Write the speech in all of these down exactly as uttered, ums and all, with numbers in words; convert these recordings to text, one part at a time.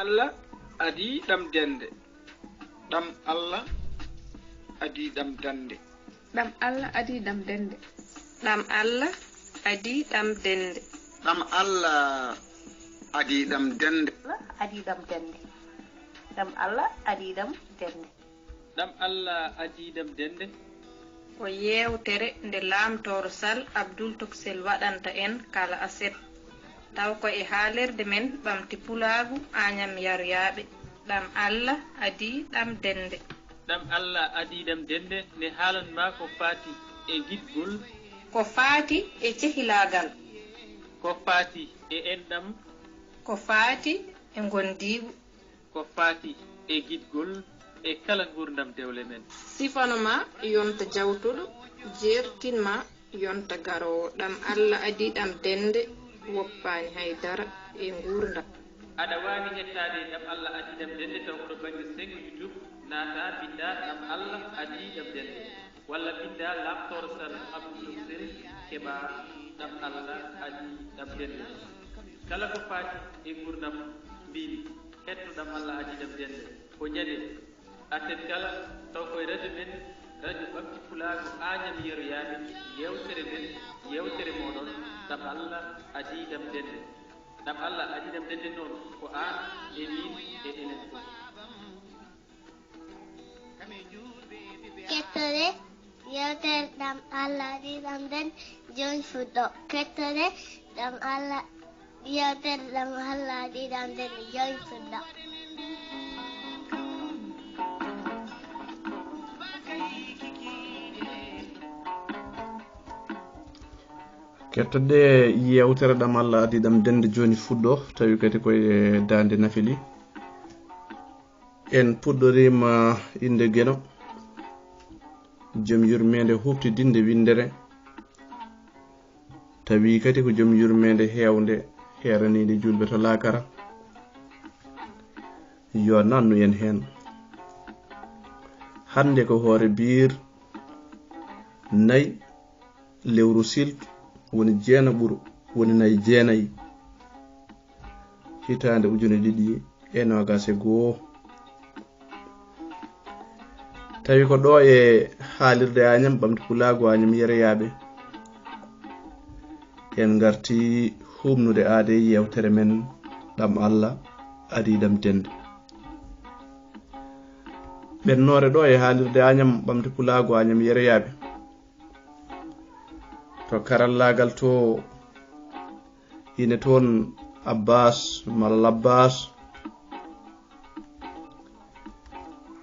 Allah adii ɗam dennde. Ɗam Allah adii ɗam dannde. Ɗam Allah adii ɗam dennde. Ɗam Allah adii ɗam dennde. Ɗam Allah adii ɗam dennde. Adii ɗam dennde. Ɗam Allah adii ɗam dennde. Ɗam Allah adii ɗam dennde. Ko yeewtere nde Laamtooro Sal Abdul Toksel waɗanta en kala aset, taw ko e haalirde men Ɓamti Pulaagu Añam Yaryaaɓe. Ɗam Allah adii ɗam dennde. Ɗam Allah adii ɗam dennde nde haalan maa ko faati e giɗgol. Ko faati e cehilaagal. Ko faati e enɗam. Ko faati e ngondiigu. Ko faati e giɗgol e kala nguurndam dewle men. Sifano ma yonta jawtuɗo, jeertin ma yonta garoowo. Ɗam Allah adii ɗam dennde, woppaani hay dara e nguurndam. Aɗa waawi heɗtaade Ɗam Allah adii ɗam dennde taw ko to bannge sengo YouTube, naata, binnda Ɗam Allah adii ɗam dennde. Walla binnda Laamtooro Sal Abdul Toksel, keɓa Ɗam Allah adii ɗam dennde. Kala ko faati e nguurndam mbimi, heɗto Ɗam Allah adii ɗam dennde. Ko ñande aset kala, taw koye radio men, radio Ɓamti Pulaagu Añam Yeroyaaɓe, yeewtere men, yeewtere mooɗon, Ɗam Allah adii ɗam dennde. Ɗam Allah adii ɗam dennde noon, ko aan e miin e enen fof. Kettore, yeewtere Ɗam Allah adii ɗam dennde, jooni fuɗɗo. Kettore, Ɗam Allah, yeewtere Ɗam Allah adii ɗam dennde, jooni fuɗɗo. Kettode yeewtere Ɗam Allah adii ɗam dennde, jooni fuɗɗo, tawi kadi koye daande Nafeli. En puɗɗoriima innde Geno, jom yurmeende huuɓtidinde winndere, tawi kadi ko jom yurmeende heewnde, heeraniinde juulɓe to laakara. Yo nannu en heen. Hannde ko hoore biir nayi, lewru siltu, woni jeenaɓuru, woni nayi jeenayi, hitaande ujune ɗiɗi e noogaas e goo. Tawi ko ɗo e haalirde Añam Ɓamti Pulaagu Añam Yeroyaaɓe, en ngarti huumnude aade yeewtere men Ɗam Allah adii ɗam dennde. Ɓennoore ɗo e haalirde Añam Ɓamti Pulaagu Añam Yeroyaaɓe. To karallaagal to ine toon Abbas Malal Abbas.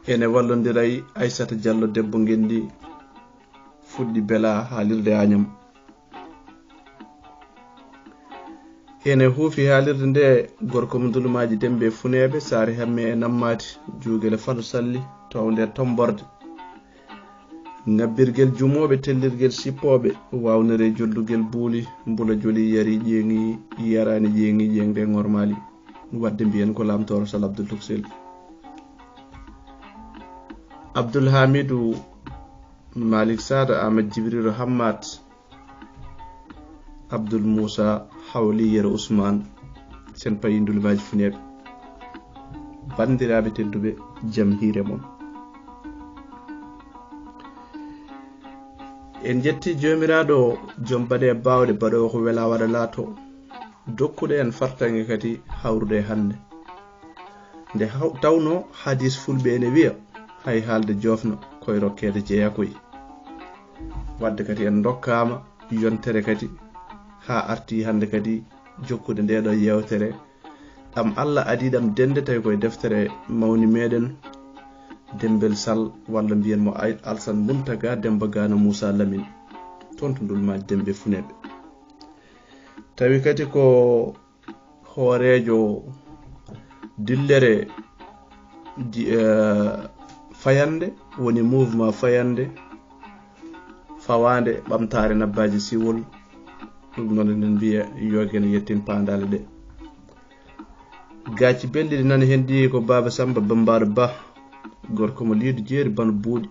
Ene wallondira e Aissata Diallo debbo ngenndi fuɗɗi bela haalirde Añam. Ene huufi haalirde nde gorko mo Ndulumaaji Demmbe Funeeɓe, Saare Hamme e Nammaati, Juugele Fadu Salli, to nder Tomborde. Ŋabbirgel jumooɓe, tellirgel sippooɓe, waawnere jollugel buuli, mbula joli yari ƴeeŋi, yaraani ƴeeŋi, ƴeeŋde ŋormaali. Waɗde mbiyen ko Laamtooro Sal Abdul Tuksel. Abdul Hamidu Malik Sada, Ahmed Jibrilu Hammat, Abdul Muusa Hawli Yero Usmaan, sen payi Ndulumaaji Funeeɓe. Banndiraaɓe tedduɓe, jam hiire mon. En njetti Joomiraaɗo, jom baɗe baawɗe, baɗoowo ko wela waɗa laato. Dokkuɗo en fartaŋŋe kadi hawrude e hannde. Nde haw-, tawno hadiis fulɓe ene wiya, hay haalde joofna, koye rokkeede jeyaa koy. Waɗde kadi en ndokkaama yontere kadi, haa arti hannde kadi jokkude nde ɗo yeewtere. Ɗam Allah adii ɗam dennde tawi koye deftere mawni meɗen, Dembel Sal, walla mbiyen mo Ay-, Alsan Muntaga Demba Gana Moussa Lamine, toon to Ndulmaaji Demmbe Funeeɓe. Tawi kadi ko hooreejo dillere di-, eh, fayannde, woni mouvement fayannde fawaande ɓamtaare Nabbaaji Siwol, ɗum noon eɗen mbiya yoogen yettin paandaale ɗe. Gaaci belɗi ɗi nani heen ɗi ko Baaba Samba Bambaɗo Ba, gorko mo Liidu Jeeri Bano Buuɗi,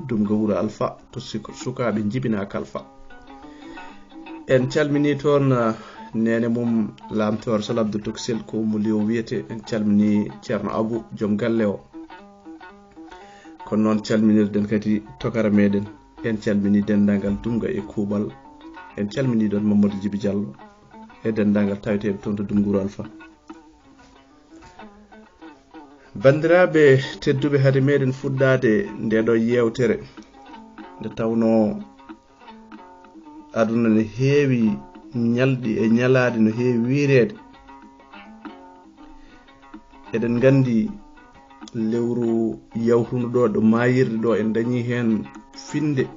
ɗum ko wuro Alfa, to suk-, sukaaɓe njibinaa kalfa. En calminii toon, ah, Neene mum laamtoor Sal Abdou Toksel ko mo liw wiyete. En calmini Ceerno Abu, joom galle o. Kono noon calminirɗen kadi tokara meɗen. En calmini denndaangal Dumga e Kuuɓal. En calmini ɗon Mamadou Djibi Diallo e denndaangal taweteeɓe toon to Dumguru Alpha. Banndiraaɓe tedduɓe, hade meɗen fuɗɗaade nde ɗo yeewtere, nde tawnoo aduna ne heewi ñalɗi e ñalaaɗe, no heewi wiireede. Eɗen nganndi lewru yawtundu ɗo, ɗo maayirɗe ɗo, en dañii heen finnde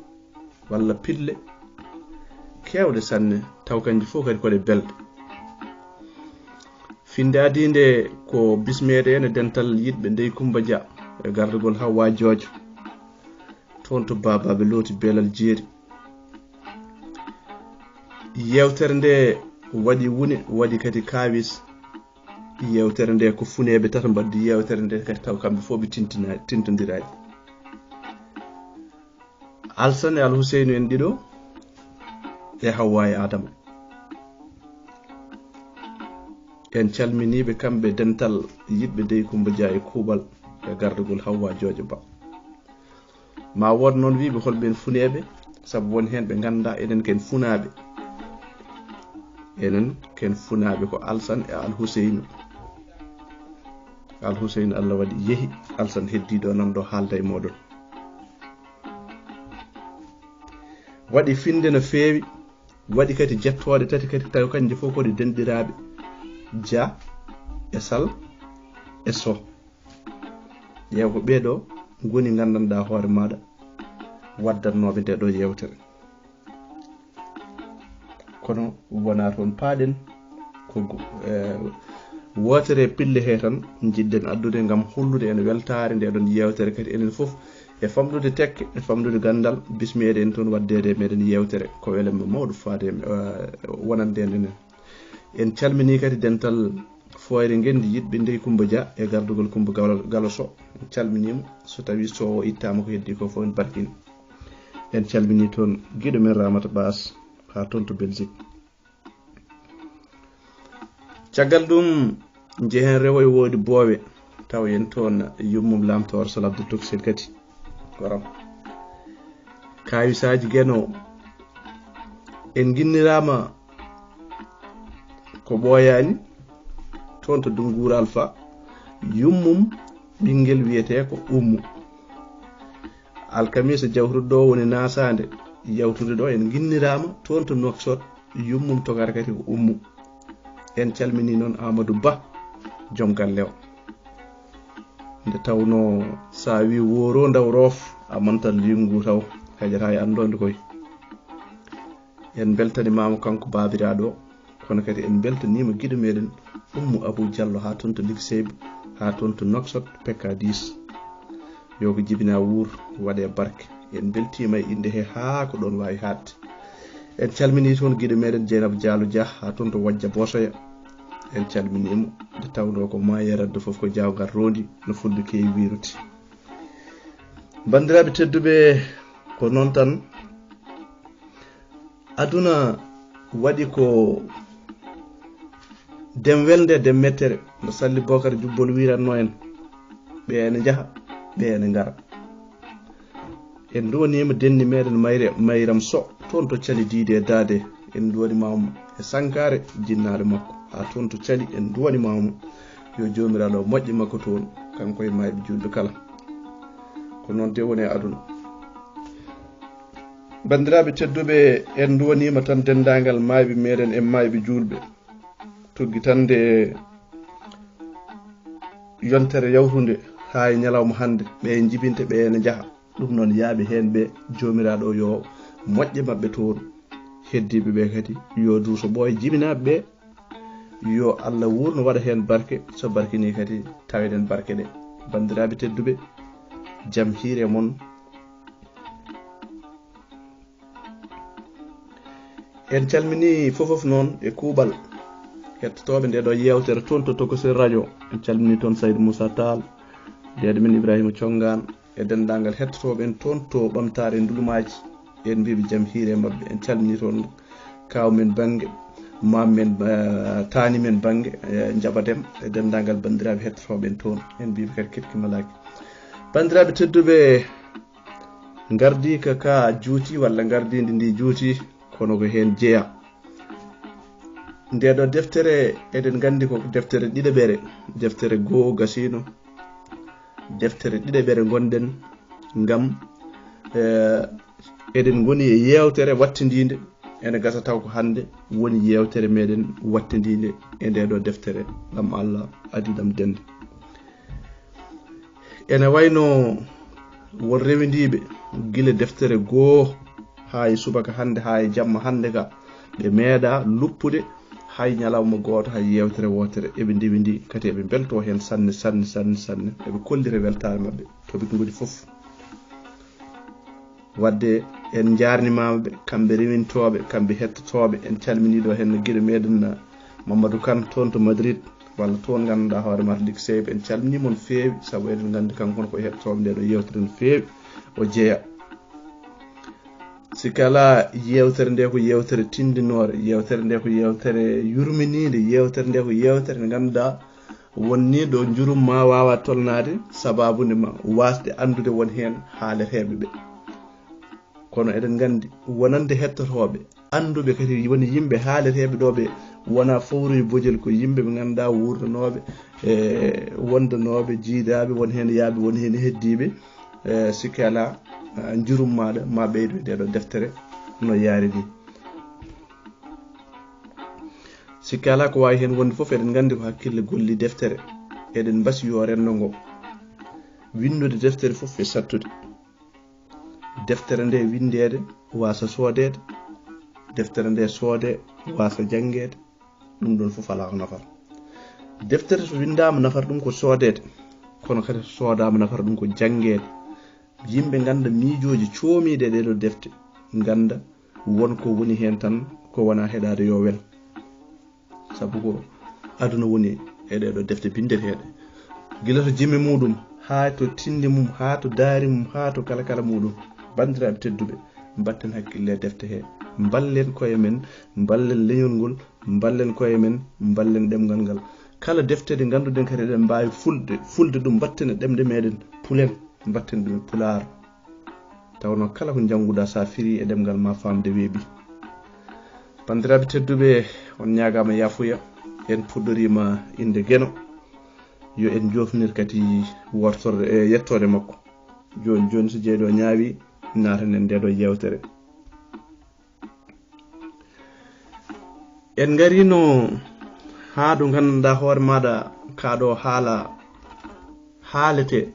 walla pille keewɗe sanne, taw kañje fof kadi ko ɗe belɗe. Finnde adiinde ko bismeede en e dental yiɗɓe Ndey Kummba Dia e gardagol Hawwa Jojo, toon to Baabaaɓe Looti Beelal Jeeri. Yeewtere nde waɗi wune, waɗi kadi kaawis. Yeewtere nde ko funeeɓe tato mbaɗdi yeewtere nde kadi, taw kamɓe fof ɓe tintina-, tintondiraani. Alsan e Alhuseynu en ɗiɗo e Hawwa e Adama. En calminiiɓe kamɓe dental yiɗɓe Dey Kummba Dia e Kuuɓal e gardagol Hawwa Jojo Ba. Ma wood noon wiiɓe hol ɓeen funeeɓe, sabu won heen ɓe nganndaa enen ken funaaɓe. Enen ken funaaɓe ko Alsan e Alhuseynu. Alhuseynu Allah waɗi yehi, Alsan heddii ɗo nan ɗo haalda e mooɗon. Waɗi finnde no feewi, waɗi kadi jettooɗe tati kadi, tawi kañje fof ko ɗe denɗiraaɓe, Dia e Sal e Soh. Ƴeew ko ɓee ɗo ngoni nganndanɗaa hoore maaɗa waddannooɓe nde ɗo yeewtere. Kono wonaa toon paaɗen, ko go-, eh, wootere pille hee tan njiɗɗen addude ngam hollude en weltaare nde ɗon yeewtere kadi enen fof e famɗude tekke, e famɗude ganndal, bismeede en toon waddeede e meɗen yeewtere. Ko welamma mawɗo faade e, eh, wonande en enen. En calminii kadi dental Fooyre Ngenndi yiɗɓe Ndey Kummba Dia e gardugol Kummba Galo, Galo Soh. En calminii mo. So tawii Soh o ittaama ko heddii ko fof en barkini. En calminii toon giɗo men Ramata Baas haa toon to Belgique. Caggal ɗum, njehen rewo e woodi boowe, taw en toon yummum laamtoor Sal Abdou Toksel kadi. Goram. Kaawisaaji Geno, en nginniraama ko ɓooyaani, toon to Dunnguur Alfa, yummum ɓinngel wiyetee ko Ummu. Alkamiisa jawtuɗo ɗo woni naasaande, yawtude ɗo en nginniraama, toon to Nouakchott, yummum tokara kadi ko Ummu. En calminii noon Amadou Ba, joom galle o. Nde tawnoo, so a wii wooroo ndaw roof, a mantat liingu ngu taw, hejata e anndoonde koy. En mbeltanimaama kanko baabiraaɗo o, kono kadi en mbeltaniima giɗo meɗen Ummu Abou Diallo haa toon to Likseyba, haa toon to Nouakchott, P K dix. Yo ko jibinaa wuur, waɗee barke. En mbeltiima e innde hee haa ko ɗoon waawi haaɗde. En calminii toon giɗo meɗen Dieynaba Diallo Dia, haa toon to Wajja Bosoya. En calminii mo, nde tawnoo ko maayeeradde fof ko jaawngal roondi, no fulɓe keewi wiyrude. Banndiraaɓe tedduɓe, ko noon tan, aduna waɗi ko dem welnde, dem mettere, no Salli Bokar Jubbol wiiratnoo en, ɓee ene njaha, ɓee ene ngara. En nduwaniima denni meɗen Mayre, Mayram Soh, toon to Cali Diide e Daade. En nduwaniima mo e sankaare jinnaaɗo makko, haa toon to Cali, en nduwaniima mo. Yo Joomiraaɗo moƴƴe makko toon, kanko e maayɓe juulɓe kala. Ko noon de woni e aduna. Banndiraaɓe tedduɓe, en nduwaniima tan denndaangal maayɓe meɗen e maayɓe juulɓe. Tuggitande yontere yawtunde haa e ñalawma hannde, ɓe njibinte, ɓe ene njaha. Ɗum noon, yaaɓe heen ɓe, Joomiraaɗo yo moƴƴe maɓɓe toon. Heddiiɓe ɓe kadi, yo duuso ɓooya jibinaaɓe ɓe. Yo Allah wuurno, waɗa heen barke, so barkinii kadi, taweɗen barke ɗe. Banndiraaɓe tedduɓe, jam hiire mon. En calminii fof fof noon e kuuɓal hettotooɓe nde ɗo yeewtere toon to Tokosel Radio. En calminii toon Saydu Moussa Tall, deeɗo men Ibrahima Congaan, e denndaangal hettotooɓe en toon to Ɓamtaare e Ndulumaaji. En mbiiɓe jam hiire maɓɓe. En calminii toon kaaw men Bannge, Maam men, eh, taani men bannge, eh, Njaɓa Dem, e denndaangal banndiraaɓe hettotooɓe en toon. En mbiiɓe kadi keɗki malaaki. Banndiraaɓe tedduɓe, ngardiika ka juuti walla ngardiindi ndi juuti, kono ko heen jeyaa. Ndee ɗoo deftere, eɗen nganndi ko deftere ɗiɗaɓere, deftere goo gasiino, deftere ɗiɗaɓere ngonɗen, ngam, eh, eɗen ngoni e yeewtere wattindiinde, ene gasa taw ko hannde woni yeewtere meɗen wattindiinde e ndee ɗoo deftere, ɗam Allah adii ɗam dennde. Ene wayno won rewindiiɓe gila deftere goo haa e subaka hannde, haa e jamma hannde ka, ɓe meeɗa luppude hay ñalawma gooto, hay yeewtere wootere. Eɓe ndewindi, kadi eɓe mbeltoo heen sanne, sanne, sanne, sanne. Eɓe kollira weltaare maɓɓe to ɓe ngoni fof. Wadde en njaarnimaama ɓe, kamɓe rewintooɓe, kamɓe hettotooɓe. En calminii ɗo heen giɗo meɗen, Mamadou Kane, toon to Madrid, walla toon ngannduɗaa hoore maa to Luxembourg. En calminii mo no feewi, sabu eɗen nganndi kanko ne ko hettotooɓe ndee ɗoo yeewtere no feewi, o jeyaa. Sikke alaa, yeewtere nde ko yeewtere tinndinoore, yeewtere nde ko yeewtere yurminiinde, yeewtere nde ko yeewtere nde ngannduɗaa wonnii ɗo njurum maa waawaa tolnaade, sabaabu nde ma waasde anndude won heen haaleteeɓe ɓe. Kono eɗen nganndi wonande hettotooɓe, annduɓe kadi woni yimɓe haaleteeɓe ɗo ɓe, wonaa fowru e bojel, ko yimɓe ɓe ngannduɗaa wuurdanooɓe, e wondanooɓe, jiidaaɓe, won heen yaaɓe, won heen heddiiɓe. E, sikke alaa, a, njurum maaɗa ma ɓeydo e ndee ɗoo deftere no yaari ni. Sikke alaa, ko waawi heen wonde fof, eɗen nganndi ko hakkille golli deftere. Eɗen mbasi yo renndo ngo winndude deftere fof e sattude. Deftere nde winndeede waasa soodeede, deftere nde soodee waasa janngeede, ɗum ɗoon fof alaa ko nafata. Deftere so winndaama nafata ɗum ko soodeede, kono kadi so soodaama nafata ɗum ko janngeede. Yimɓe ngannda miijooji coomiiɗe e ɗee ɗoo defte, ngannda won ko woni heen tan ko wonaa heɗaade yo wel. Sabu ko aduna woni e ɗee ɗoo defte binndeteeɗe. Gila to jime muuɗum, haa to tinde mum, haa to daari mum, haa to kala kala muuɗum. Banndiraaɓe tedduɓe, mbatten hakkille e defte hee. Mballen koye men, mballen leñol ngol, mballen koye men, mballen ɗemngal ngal. Kala defte ɗe ngannduɗen kadi eɗen mbaawi fulde, fulde ɗum, mbatten e ɗemɗe meɗen, pulen, mbatten ɗum e Pulaar. Tawnoo kala ko njannguɗaa, so a firii e ɗemngal ma, faamde weeɓi. Banndiraaɓe tedduɓe, on ñaagaama yaafuya. En puɗɗoriima innde Geno. Yo en njoofnir kadi wortorde e yettoode makko. Jooni jooni, so jeyɗo ñaawi, naaten e ndee ɗoo yeewtere. En ngariino haa ɗo nganndanɗaa hoore maaɗa, kaa ɗo haala haaletee,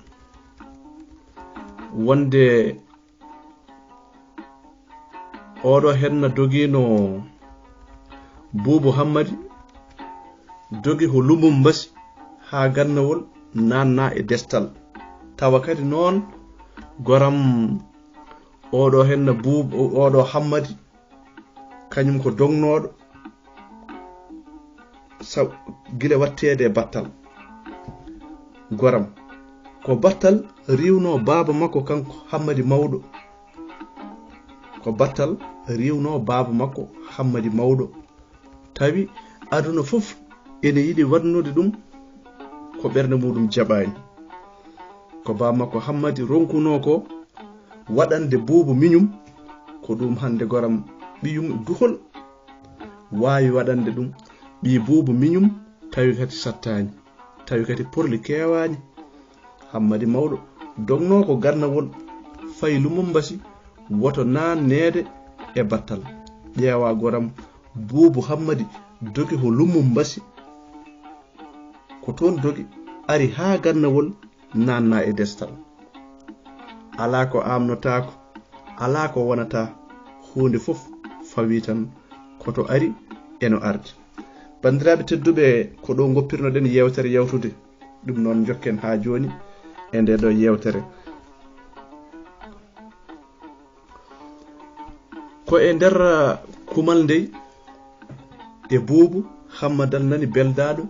wonde oɗo henna dogiino Buubu Hammadi, dogi ko Lumummbasi haa Gannawol, naatna e Destal. Tawa kadi noon goram oɗo henna Buubu, oɗo Hammadi, kañum ko dognooɗo, sa-, gila watteede e Battal. Goram, ko Battal riiwnoo baaba makko kanko Hammadi Mawɗo. Ko Battal riiwnoo baaba makko Hammadi Mawɗo. Tawi aduna fof ene yiɗi waɗnude ɗum ko ɓernde muuɗum jaɓaani. Ko baaba makko Hammadi ronkunoo ko waɗande Buubu miñum, ko ɗum hannde goram ɓiyum duhol waawi waɗande ɗum ɓii Buubu miñum, tawi kadi sattaani, tawi kadi porli keewaani. Hammadi Mawɗo dognoo ko Gannawol, fayi Lumummbasi, woto naanneede e Battal. Ƴeewa goram Buubu Hammadi dogi ko Lumummbasi, ko toon dogi, ari haa Gannawol, naatna e Destal. Alaa ko aamnotaako, alaa ko wonataa, huunde fof fawii tan ko to ari e no ardi. Banndiraaɓe tedduɓe, ko ɗo ngoppirnoɗen yeewtere yawtude. Ɗum noon, njokken haa jooni e ndee ɗoo yeewtere. Ko e nder, uh, kumal ndey, e Buubu Hammadal nani beldaaɗo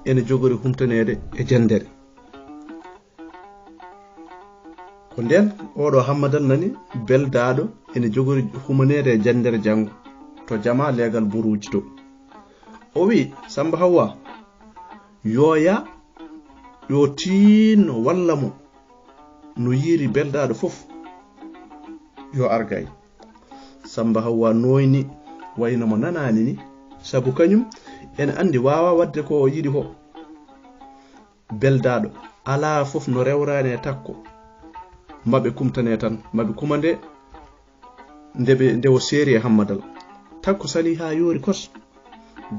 ene jogori humtaneede e janndere. Ko ndeen, oɗo Hammadal nani beldaaɗo ene jogori humaneede e janndere janngo to jamaa leegal Buruuji to. O wi'i Samba Hawwa, yo ya, yo tiinno walla mo no yiiri Beldaaɗo fof, yo ar gay. Samba Hawwa nooyni wayno mo nanaani ni, sabu kañum ene anndi waawaa waɗde ko o yiɗi ko. Beldaaɗo alaa fof no rewraani e Takko. Maɓe kumtanee tan, maɓe kuma nde, nde ɓe, nde o seeri e Hammadal. Takko salii haa yoori kos.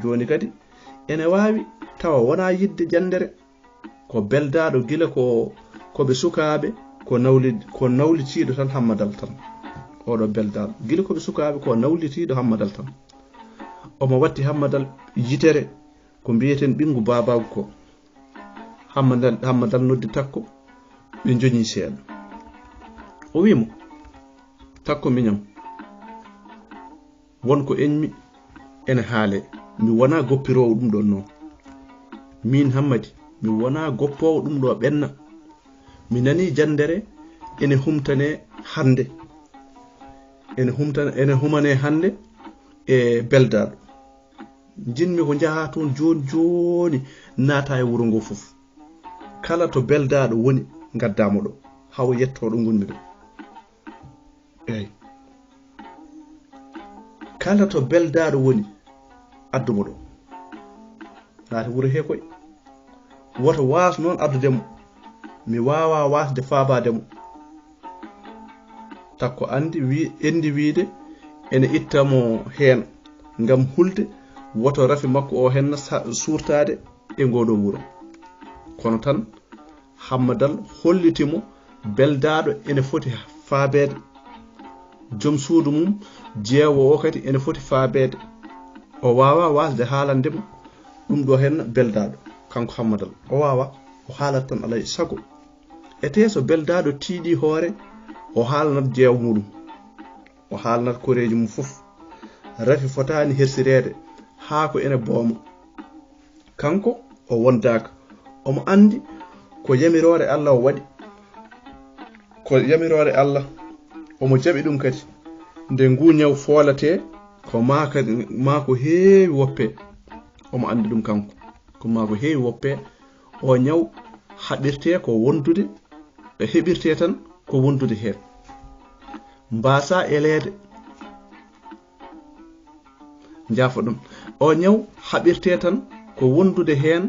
Jooni kadi, ene waawi tawa wonaa yiɗde janndere. Ko Beldaaɗo gila ko, ko ɓe sukaaɓe, ko nawli-, ko nawlitiiɗo tan Hammadal tan. Oɗo Beldaaɗo, gila ko ɓe sukaaɓe, ko nawlitiiɗo Hammadal tan. Omo watti Hammadal yitere, ko mbiyeten ɓinngu baabaagu ko. Hammadal, Hammadal noddi Takko, ɓe njoñi seeɗa. O wi'i mo, "Takko miñam, won ko eñmi ene haalee. Mi wonaa goppiroowo ɗum ɗoon noon. Miin Hammadi, mi wonaa goppoowo ɗum ɗo ɓenna. Mi nanii janndere ene humtanee hannde. Ene humtana, ene humanee hannde e Beldaaɗo. Njiɗmi ko njahaa toon jooni jooni, naata e wuro ngoo fof. Kala to Beldaaɗo woni, ngaddaa mo ɗo, haa o yettoo ɗo ngonmi ɗo." Eey. Kala to Beldaaɗo woni, addu mo ɗo. Naati wuro hee koy. Woto waas noon addude mo. Mi waawaa waasde faabaade mo. Takko anndi wi-, enndi wiide ene itta mo heen ngam hulde woto rafi makko o heen sa-, suurtaade e ngoo ɗoo wuro. Kono tan, Hammadal holliti mo Beldaaɗo ene foti faabeede. Joom suudu mum jeewo o kadi ene foti faabeede. O waawaa waasde haalande mo ɗum ɗo heen Beldaaɗo, kanko Hammadal. O waawaa, o haalat tan alay sago. Etee so Beldaaɗo tiiɗi hoore, o haalanat jeewo muɗum. O haalanat koreeji mum fof. Rafi fotaani hersireede haa ko ene booma. Kanko o wondaaka. Omo anndi ko yamiroore Allah o waɗi. Ko yamiroore Allah. Omo jaɓi ɗum kadi. Nde nguu ñaw foolatee, ko maa kadi, maa ko heewi woppee. Omo anndi ɗum kanko. Ko maa ko heewi woppee. O ñaw haɓirtee ko wondude, e heɓirtee tan ko wondude heen. Mbaasaa eleede. Njaafo ɗum. O ñaw haɓirtee tan ko wondude heen,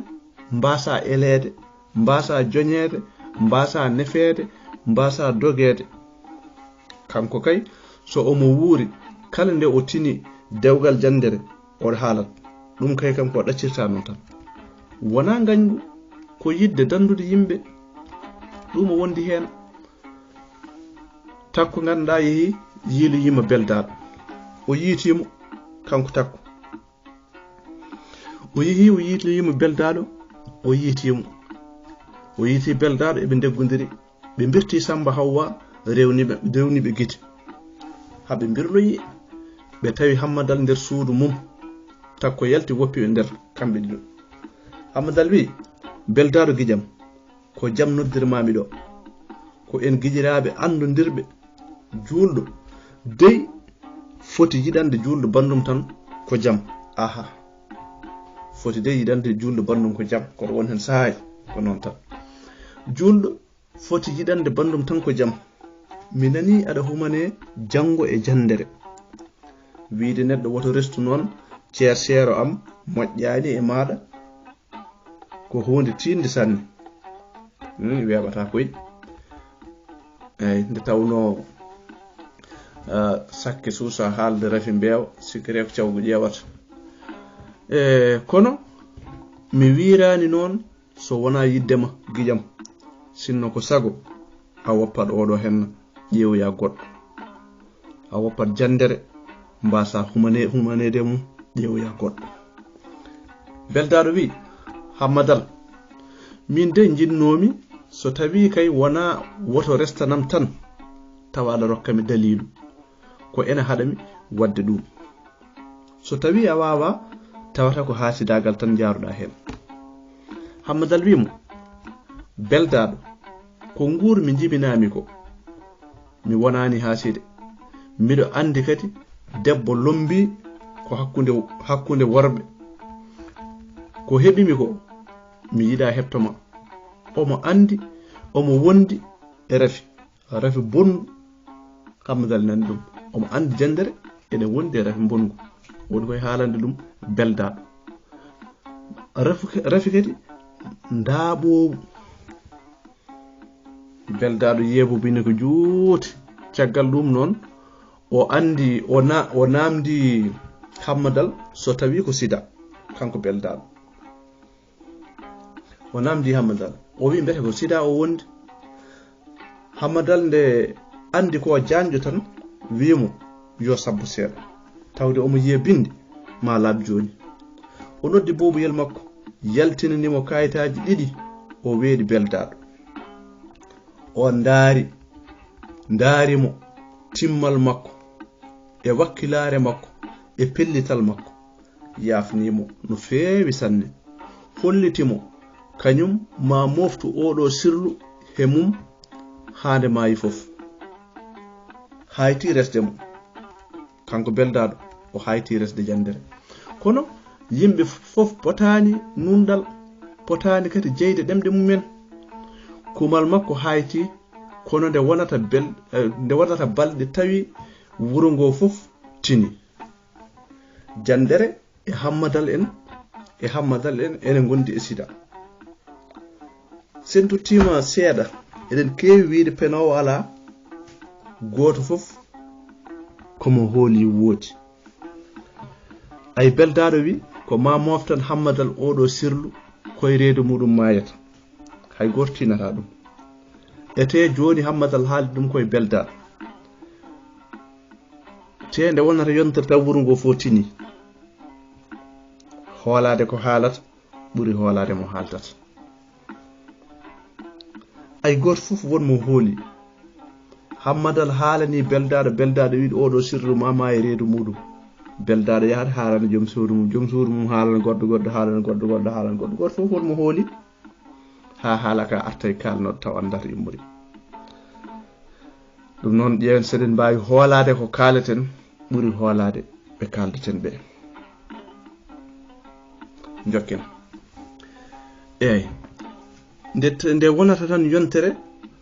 mbaasaa eleede, mbaasaa joñeede, mbaasaa nefeede, mbaasaa dogeede. Kanko kay, so omo wuuri, kala nde o tini dewgal janndere, oɗo haalat. Ɗum kay kam ko ɗaccirta noon tan. Wonaa ngañgu, ko yiɗde danndude yimɓe. Ɗum o wondi heen. Takko ngannduɗaa yehi yiiloyiima Beldaaɗo. O yiitiimo, kanko Takko. O yehi, o yiiloyiima Beldaaɗo, o yiitiimo. O yiiti Beldaaɗo, eɓe ndeggondiri. Ɓe mbirti Samba Hawwa, rewni ɓe, rewni ɓe gite. Haa ɓe mbirloyi, ɓe tawi Hammadal nder suudu mum. Takko yalti, woppi ɓe nder, kamɓe ɗiɗo. Hammadal wi'i, "Beldaaɗo gijam, ko jam noddirmaami ɗo. Ko en gijiraaɓe anndondirɓe. Juulɗo dey foti yiɗande juulɗo banndum tan ko jam." Aha. Foti dey yiɗande juulɗo banndum ko jam. Kono won heen sahaaji ko noon tan. Juulɗo foti yiɗande banndum tan ko jam. Mi nanii aɗa humanee janngo e janndere. Wiide neɗɗo woto restu noon, ceer seero am, moƴƴaani e maaɗa, ko huunde tiiɗnde sanne. Hmm, weeɓataa koy. Eey, nde tawnoo, ah, sakke suusa haalde rafi mbeewa, sikkiree ko cawgu ƴeewata. E, kono mi wiiraani noon so wonaa yiɗde ma, gijam. Sinno ko sago, a woppat oɗo henna, ƴeewoya goɗɗo. A woppat janndere, mbaasa humane-, humaneede mum, ƴeewoya goɗɗo. Beldaaɗo wi'i, "Hammadal, miin de njiɗnoomi so tawii kay wonaa woto restanam tan, tawa aɗa rokka mi daliilu. Ko ene haɗa mi waɗde ɗum. So tawii a waawaa, tawata ko haasidaagal tan njaaruɗaa heen." Hammadal wi'i mo, "Beldaaɗo, ko nguur mi njibinaami ko. Mi wonaani haaside. Miɗo anndi kadi debbo lombii ko hakkunde, hakkunde worɓe. Ko heɓimi ko, mi yiɗa heɓto ma. Omo anndi, omo wondi e rafi. Rafi bonngu, Hammadal nani ɗum. Omo anndi janndere, ene wondi e rafi bonngu. Woni koye haalande ɗum beldaaɗo. Rafi, rafi kadi ndaaɓoowu. Beldaaɗo yeebobini ko juuti. Caggal ɗum noon, o anndi, o na-, o naamndi Hammadal so tawi ko sida, kanko beldaaɗo. O naamndi Hammadal. O wi mbete ko sida o wondi. Hammadal nde anndi ko jaanjo tan, wi mo yo sabbo seeɗa. Tawde omo yiya bindi, ma laaɓ jooni. O noddi boobuyel makko, yaltinani mo kayitaaji ɗiɗi, o weeɗi beldaaɗo. O ndaari, ndaari mo, timmal makko, e wakkilaare makko, e pellital makko. Yaafni mo no feewi sanne. Holliti mo, kañum ma mooftu oɗo sirlu he mum haa nde maayi fof. Hayti resde mo. Kanko beldaaɗo, o hayti resde janndere. Kono yimɓe fof potaani nunɗal, potaani kadi jeyde ɗemɗe mumen. Kumal makko hayti, kono nde wonata bel-, eh, nde wonata balɗe tawi wuro ngo fof tini. Janndere e Hammadal en, e Hammadal en ene ngondi e sida. Sen tottiima seeɗa, eɗen keewi wiyde penoowo alaa, gooto fof ko mo hooli woodi. Ay beldaaɗo wi, ko ma mooftan Hammadal oɗo sirlu, koye reedu muɗum maayata. Hay gooto tinata ɗum. Ete jooni Hammadal haali ɗum koye beldaaɗo. Te nde wonata yontere taw wuro ngo fof tini. Hoolaade ko haalata ɓuri hoolaade mo haaltata. Ay gooto fof won mo hooli. Hammadal haalani beldaaɗo, beldaaɗo wiɗo oɗo sirru ma, ma e reedu muɗum. Beldaaɗo yahata haalana joom suudu mum, joom suudu mum haalana goɗɗo, goɗɗo haalana goɗɗo, goɗɗo haalana goɗɗo. Gooto fof won mo hooli. Haa haala ka arta e kaalnooɗo taw anndaa to immori. Ɗum noon, ƴeewen so eɗen mbaawi hoolaade ko kaaleten, ɓuri hoolaade ɓe kaaldeten ɓe. Njokken. Eey. Nde, nde wonata tan yontere,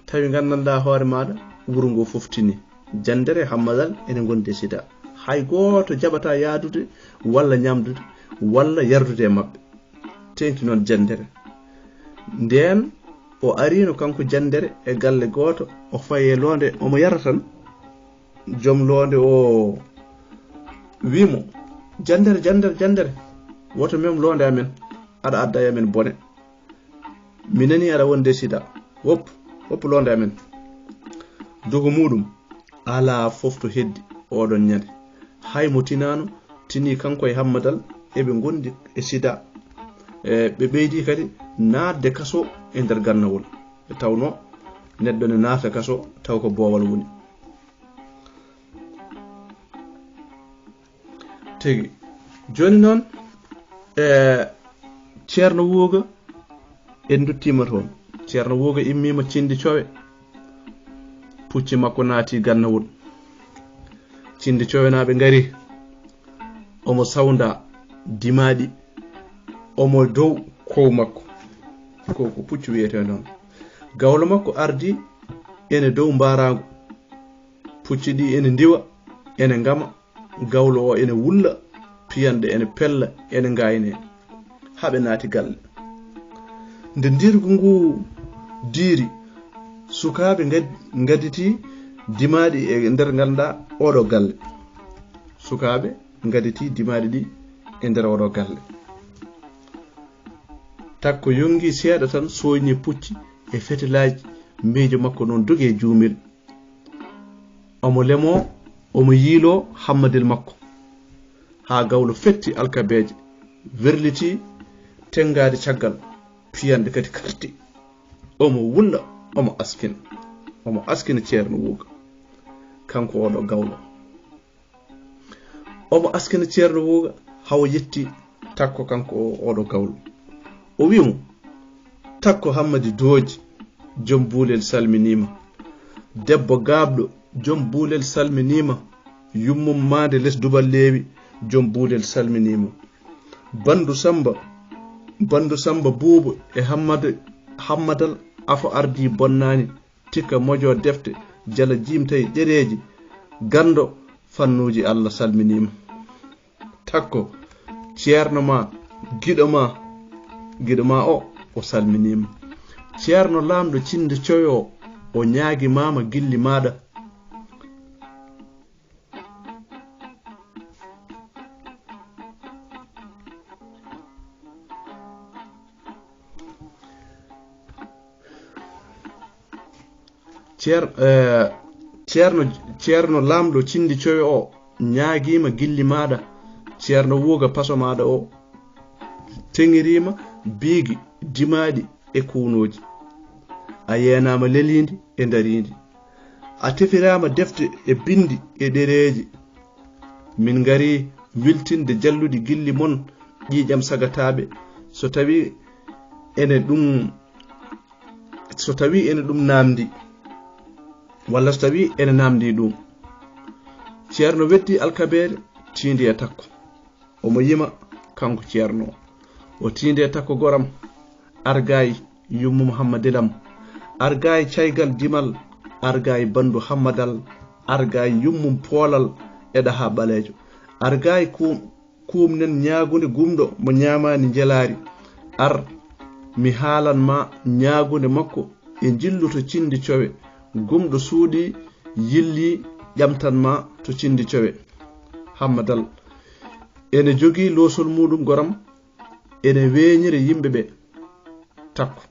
tawi nganndanɗaa hoore maaɗa, wuro ngo fof tini. Janndere Hammadal ene ngondi e sida. Hay gooto jaɓataa yahdude, walla ñaamdude, walla yardude e maɓɓe. Teeŋti noon janndere. Ndeen o ariino kanko janndere e galle gooto, o fayi e loonde, omo yara tan. Joom loonde o wi mo, "Janndere, janndere, janndere, woto mem loonde amen, aɗa adda e amen bone. Mi nani aɗa wonde sida, woppu, woppu loonde amen." Dogo muɗum, alaa fof to heddi oɗon ñande. Hay mo tinaano, tini kanko e Hammadal, eɓe ngondi e sida. E, ɓe ɓeydi kadi naatde kaso e nder gannawol. Ɓe tawno neɗɗo ne naata kaso, taw ko boowal woni. Tigi. Jooni noon, e, Ceerno Wuuga, en nduttiima toon. Ceerno Wuuga immiima Cindi Cowe. Pucci makko naati gannawol. Cindi Cowenaaɓe ngari. Omo sawnda dimaaɗi. Omo dow kow makko. Ko, ko puccu wiyetee noon. Gawlo makko ardi ene dow mbaaraangu. Pucci ɗi ene ndiwa, ene ngama. Gawlo o ene wulla, piyanɗe ene pella, ene ngayne. Haa ɓe naati galle. Nde ndirgu ngu diiri, sukaaɓe ngad-, ngaditi dimaaɗi e nder ngannduɗaa oɗo galle. Sukaaɓe ngaditi dimaaɗi ɗi e nder oɗo galle. Takko yongi seeɗa tan, soñi pucci e fetelaaji, miijo makko noon dogi e juumel. Omo lemo, omo yiilo hammadel makko. Haa gawlo fetti alkabeeje, werliti tenngaade caggal, piyanɗe kadi karti. Omo wulla, omo askina. Omo askina Ceerno Wuuga. Kanko oɗo gawlo. Omo askina Ceerno Wuuga, hawo yetti Takko kanko o, oɗo gawlo. O wi mo, "Takko Hammadi Dooji, joom buulel salminiima. Debbo gaaɓɗo, joom buulel salminiima. Yummum maande les duballeewi, joom buulel salminiima. Banndu Sammba, Bandu Samba Buubu e Hammad-, Hammadal afo ardii bonnaani, tikka mojo defte, jala jiimtay ɗereeji, ganndo fannuuji Allah salminiima. Takko, ceerno ma, giɗo ma, giɗo ma o, o salminiima. Ceerno laamɗo cinde coyo o, o ñaagimaama gilli maaɗa. Ceer-, eh, ceerno, ceerno laamɗo cindi cowe o ñaagiima gilli maaɗa. Ceerno wuuga paso maaɗa o teŋiriima biigi dimaaɗi e kuwnooji. A yeenaama leliindi e ndariindi. A tefiraama defte e binndi e ɗereeji. Min ngari wiltinde jalluɗi gilli mon ƴiiƴam sagataaɓe. So tawi ene ɗum, so tawi ene ɗum naamndi, walla so tawi ene naamndi ɗum. Ceerno weddi alkabeere, tiindi e takko. Omo yima, kanko ceerno o. O tiindi e takko goram, argaay yummum Hammadilam, argaay caygal dimal, argaay bandu Hammadal, argaay yummum poolal e ɗaha ɓaleejo, argaay ku-, kuumnen ñaagunde gumɗo mo ñaamaani njelaari. Ar, mi haalan ma ñaagunde makko e njillu to cindi cowe. Gumɗo suuɗi yilli ƴamtan ma to cindi cowe. Hammadal ene jogii loosol muuɗum goram, ene weeñira yimɓe ɓe. Takko.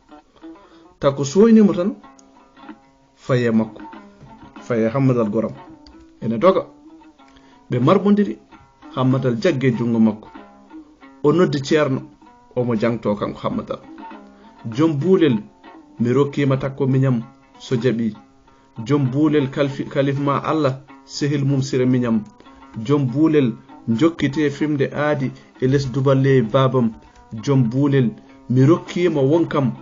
Takko sooynii mo tan, fayi e makko. Fayi e Hammadal goram. Ene doga. Ɓe marɓondiri, Hammadal jaggi e junngo makko. O noddi ceerno, omo jangtoo kanko Hammadal. Joom buulel, mi rokkiima Takko miñam so jaɓii. Joom buulel kalfi-, kalif ma Allah, sehil mum sira miñam. Joom buulel, jokkitee fimde aadi e les duballeewi baabam. Joom buulel, mi rokkiima wonkam,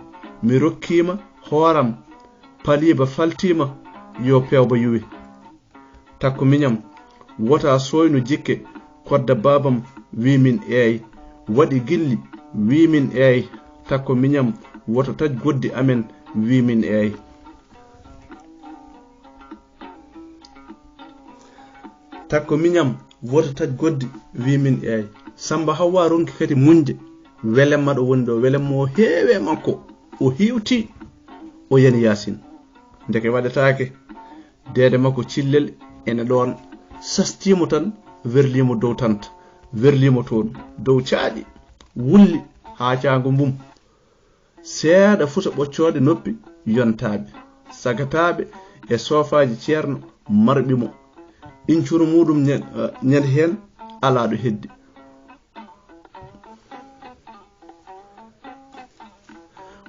mi rokkiima hooram, paliiba faltiima, yo peewba yuwe. Takko miñam, wota sooynu jikke, kodda baabam, wi min eey. Waɗi gilli, wi min eey. Takko miñam, woto taj goddi amen, wi min eey. Takko miñam, woto taj goddi, wi min eey. Samba Hawwa ronki kadi muñde. Welemma ɗo woni ɗo, welemma o heewi e makko. O hewti, o yani Yaasin. Ndeke waɗetaake. Deede makko cillel ene ɗoon. Sastiimo tan, werliimo dow tanta, werliimo toon, dow caaɗi, wulli haa caango mbum. Seeɗa fusa ɓoccooɗe noppi yontaaɓe, sagataaɓe e soofaaji ceerno marɓi mo. Incuru muuɗum ña-, eh, ñande heen alaa ɗo heddi.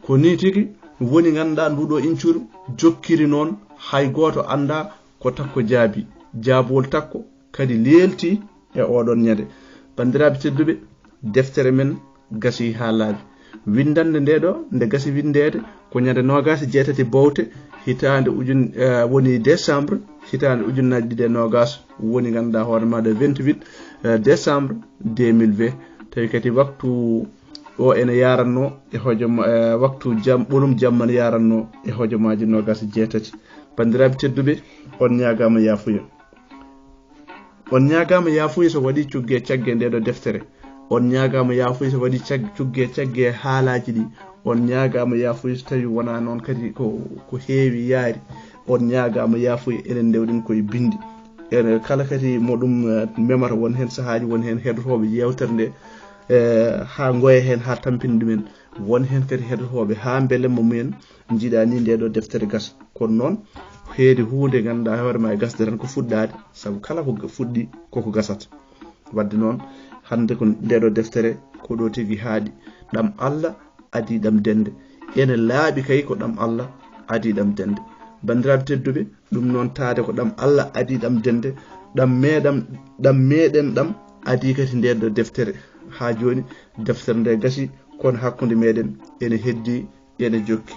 Ko nii tigi woni, ngannduɗaa, nduɗo incuru jokkiri noon, hay gooto anndaa ko Takko jaabi. Jaabowol Takko kadi leelti e oɗon ñande. Banndiraaɓe tedduɓe, deftere men gasii haa laaɓi. Winndannde nde ɗo, nde gasi winndeede, ko ñande noogaas e jeetati Bowte, hitaande ujun-, eh, woni décembre, hitaande ujunnaaji ɗiɗi e noogaas, woni, ngannduɗaa hoore maaɗa, vingt-huit, eh, décembre deux mille vingt. Tawi kadi waktu o ene yaranno e hojom-, eh, waktu jam-, ɓolum jamma ne yaranno e hojomaaji noogaas e jeetati. Banndiraaɓe tedduɓe, on ñaagaama yaafuya. On ñaagaama yaafuya so waɗi cugge cagge nde ɗo deftere. On ñaagaama yaafuya so waɗi cag-, cugge cagge haalaaji ɗi. On ñaagaama yaafuya so tawi wonaa noon kadi ko, ko heewi yaari. On ñaagaama yaafuya, enen ndewɗen koye binndi. Ene kala kadi mo ɗum, eh, memata, won heen sahaaji, won heen heɗotooɓe yeewtere nde, eh, haa ngoya heen, haa tampina ɗumen. Won heen kadi heɗotooɓe haa mbelemma mumen njiɗa ni nde ɗo deftere gasa. Kono noon, heedi huunde ngannduɗaa hoore ma e gasde tan ko fuɗɗaade, sabu kala ko ga-, fuɗɗi koko gasata. Wadde noon, hannde ko nde ɗo deftere ko ɗo tigi haaɗi. Ɗam Allah adii ɗam dende. Ene laaɓi kay ko ɗam Allah adii ɗam dende. Banndiraaɓe tedduɓe, ɗum noon taade ko ɗam Allah adii ɗam dende, ɗam meɗam, ɗam meɗen ɗam adii kadi nde ɗo deftere. Haa jooni, deftere nde gasi, kono hakkunde meɗen ene heddi, ene jokki.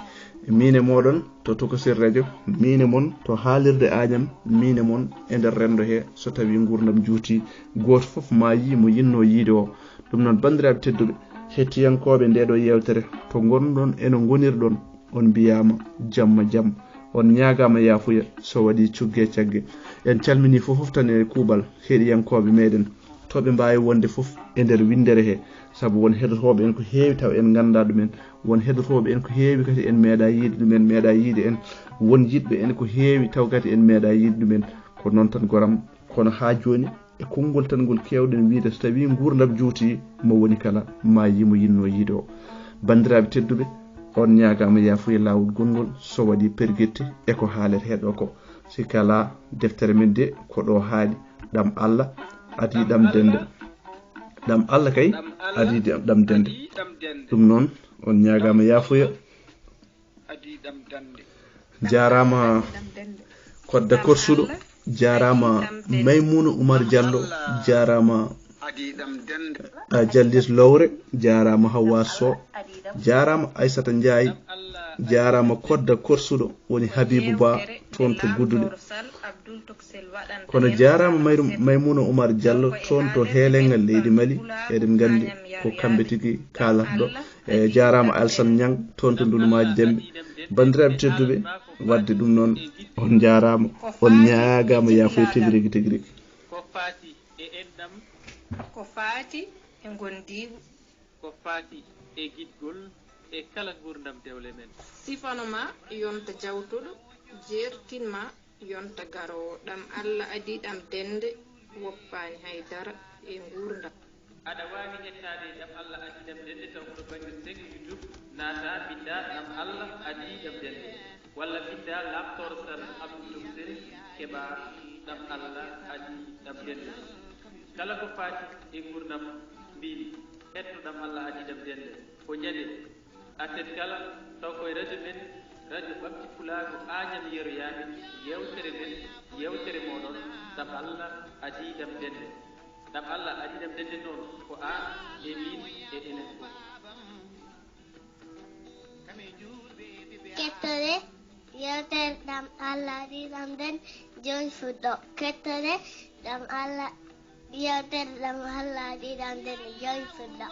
Miin e mooɗon to Tokosel Radio, miin e mon to haalirde Añam, miin e mon e nder renndo he, so tawii nguurndam juuti, gooto fof maa yii mo yinnoo yiide o. Ɗum noon, banndiraaɓe tedduɓe, Hettiyankooɓe ndeeɗo yeewtere, to ngonɗon e no ngonirɗon, on mbiyaama jamma jam. On ñaagaama yaafuya so waɗii cugge cagge. En calminii fof fof tan e kuuɓal heɗiyankooɓe meeɗen, to ɓe mbaawi wonde fof e nder winndere he, sabu won heɗotooɓe en ko heewi taw en nganndaa ɗumen, won heɗotooɓe en ko heewi kadi en meeɗaa yiide ɗumen, meeɗaa yiide en, won yiɗɓe en ko heewi taw kadi en meeɗaa yiide ɗumen. Ko noon tan goram, kono haa jooni e konngol tan ngol keewɗen wiyde, so tawii nguurndam juutii, mo woni kala ma yii mo yinnoo yiide o. Banndiraaɓe tedduɓe, on ñaagaama yaafuya laawol gonngol so waɗii pergitte e ko haalete ɗo ko. Si kala deftere men de ko ɗo haaɗi, ɗam Allah adii ɗam dennde. Ɗam Allah kay adii ɗam dennde. Ɗum noon, on ñaagaama yaafuya. Jaaraama Kodda Korsuɗo, jaaraama Maymuna Umar Jallo, jaaraama a Jallis Lowre, jaaraama Hawwa Sow, jaaraama Aysata Njaay, jaaraama Kodda Korsuɗo, woni Habibu Ba, toon to Gudduɗe. Kono jaaraama Mayru-, Maymuna Umar Jallo, toon to Heelengal leydi Mali, eɗen nganndi ko kamɓe tigi kaalata ɗo. E jaaraama Alsan Ñang, toon to Ndulumaaji Demɓe. Banndiraaɓe tedduɓe, waɗde ɗum noon, on njaaraama, on ñaagaama yaafuya tigi rigi, tigi rigi. Ko faati e enɗam. Ko faati e ngondiigu. Ko faati e giɗgol e kala nguurndam dewle men. Sifano ma yonta jawtuɗo, jeertin ma yonta garoowo. Ɗam Allah adii ɗam dennde, woppaani hay dara e nguurndam. Aɗa waawi heɗtaade Ɗam Allah adii ɗam dennde taw ko to bannge seng YouTube, naata, mbinnda Ɗam Allah adii ɗam dennde. Walla mbinnda Laamtoor Sal Abdul Toksel, keɓa Ɗam Allah adii ɗam dennde. Kala ko faati e nguurndam mbiimi, heɗto Ɗam Allah adii ɗam dennde. Ko ñande aset kala, taw ko e radio men, Radio Ɓamti Pulaagu Añam Yero Yaaɓe, yeewtere men, yeewtere mooɗon, Ɗam Allah adii ɗam dennde. Ɗam Allah adii ɗam dennde noon, ko aan e miin e enen fof. Kettore yeewtere Ɗam Allah adii ɗam dennde, jooni fuɗɗo. Kettore Ɗam Allah, yeewtere Ɗam Allah adii ɗam dennde, jooni fuɗɗo.